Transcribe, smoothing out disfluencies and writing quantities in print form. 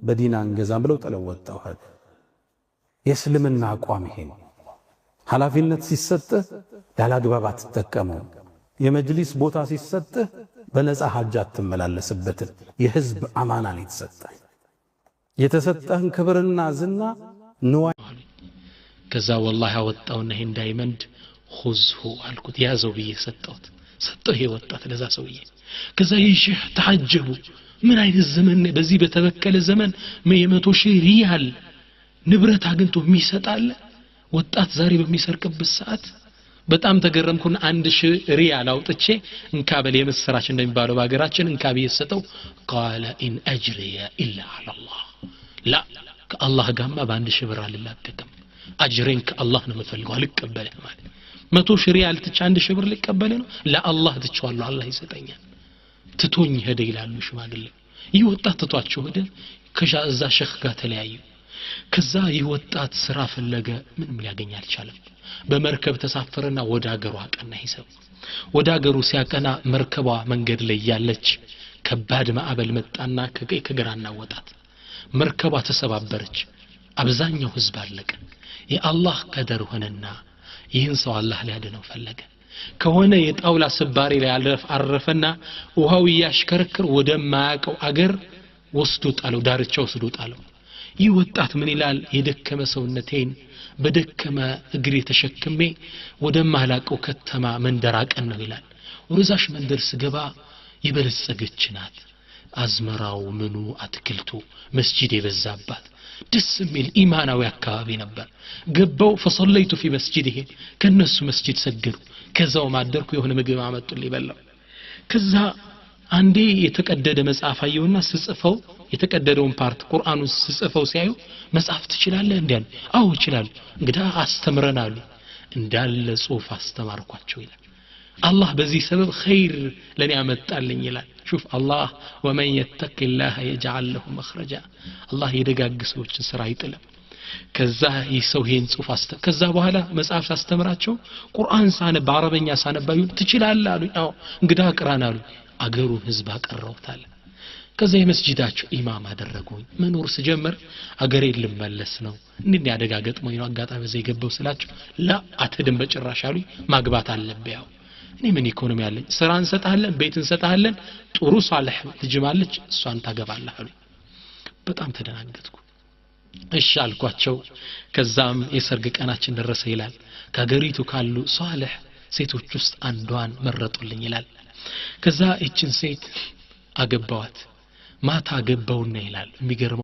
በዲን አንገዛም ብለው ጥለው ወጥተዋል። የእስልምና አቋም ይሄ ነው። ኃላፊነት ሲሰጥህ ያላግባብ አትጠቀመው። የመጅሊስ ቦታ ሲሰጥህ በነፃ ሀጅ አትመላለስበትም። የህዝብ አማና ነው የተሰጠህ። የተሰጠህን ክብርና ዝና ንዋይ ከዛ ወላሂ አወጣውና ይሄን diamond خذه አልኩት፣ ያዘው ብዬ ሰጠሁት። ሰጠው ይሄ ወጣት ለዛ ሰውዬ። ከዛ ይህ ሼህ ተዓጀቡ። ምን አይነት ዘመን ነው? በዚህ በተበከለ ዘመን የ100,000 ሪያል ንብረት አግኝቶ የሚሰጥ አለ? ወጣት ዛሬ በሚሰርቅበት ሰዓት በጣም ተገረምኩና 1,000 ሪያል አውጥቼ እንካ በል የምስራች እንደሚባለው በሀገራችን እንካ ብዬ ሰጠው። قال إن أجري إلا على الله፣ لا ከአላህ ጋማ በ1,000 ብር አልላቀቅም፣ አጅሬን ከአላህ ነው የምፈልገው፣ አልቀበልህም ማለት። 100,000 ሪያል ትቼ 1,000 ብር ልቀበልህ ነው? ለአላህ ትቼዋለሁ፣ አላህ ይሰጠኛል። ትቶኝ ሄደ ይላሉ ሽማግሌው። ይህ ወጣት ትቷቸው ሄደ። ከዛ ሸኽ ጋር ተለያዩ። ከዛ ይህ ወጣት ስራ ፈለገ፣ ምንም ሊያገኝ አልቻለም። በመርከብ ተሳፈረና ወደ አገሩ አቀና። ይህ ሰው ወደ አገሩ ሲያቀና መርከቧ መንገድ ላይ ያለች ከባድ ማዕበል መጣና ከቀኝ ከግራ አናወጣት። መርከቧ ተሰባበረች፣ አብዛኛው ህዝብ አለቀ። የአላህ ቀደር ሆነና ይህን ሰው አላህ ሊያድነው ፈለገ። ከሆነ የጣውላ ስባሪ ላይ አረፈና ውሃው እያሽከረክር ወደማያውቀው አገር ወስዶ ጣለው፣ ዳርቻ ወስዶ ጣለው። ይህ ወጣት ምን ይላል? የደከመ ሰውነቴን በደከመ እግሬ ተሸክሜ ወደማላውቀው ከተማ መንደር አቀናሁ ይላል። ወደዛሽ መንደር ስገባ የበለጸገች ናት። አዝመራው ምኑ አትክልቱ መስጂድ የበዛባት ደስ የሚል ኢማናዊ አካባቢ ነበር። ገባው فصليت في مسجده ከነሱ መስጂድ ሰገዱ። ከዛው ማደርኩ። የሆነ ምግብ አመጡልኝ በላው። ከዛ አንዴ የተቀደደ መጽሐፍ አየሁና ስጽፈው የተቀደደውን part ቁርአኑን ስጽፈው ሲያዩ መጽሐፍ ትችላለህ እንዴ አሉ። አዎ እችላለሁ። እንግዳ አስተምረን አሉ። እንዳለ ጽሁፍ አስተማርኳቸው ይላል። አላህ በዚህ ሰበብ ኸይር ለኔ ያመጣልኝ ይላል። شوف አላህ ومن يتق الله يجعل له مخرجا። አላህ የደጋግ ሰዎችን ስራ አይጥልም። ከዛ ይህ ሰው ይሄን ጽሁፍ ከዛ በኋላ መጽሐፍ ሳስተምራቸው ቁርአን ሳነብ አረበኛ ሳነብ አዩን። ትችላለህ አሉኝ። አዎ እንግዳ አቅራን አሉኝ። አገሩን ህዝብ አቀረውታል። ከዛ የመስጂዳቸው ኢማም አደረጉኝ። መኖር ስጀምር አገሬ ልመለስ ነው እንዴ አደጋ ገጥሞኝ ነው አጋጣሚ በዛ የገባው ስላቸው ላ አትድም በጭራሽ አሉኝ። ማግባት አለብህ። ያው እኔ ምን ኢኮኖሚ አለኝ? ስራ እንሰጥሃለን፣ ቤት እንሰጥሃለን፣ ጥሩ ሷልህ ልጅም አለች እሷን ታገባለህ አሉኝ። በጣም ተደናገጥኩ። እሺ አልኳቸው። ከዛም የሰርግ ቀናችን ደረሰ ይላል። ከሀገሪቱ ካሉ ሷልህ ሴቶች ውስጥ አንዷን መረጡልኝ ይላል። ከዛ ይችን ሴት አገባዋት። ማታ ገባውና ይላል የሚገርመው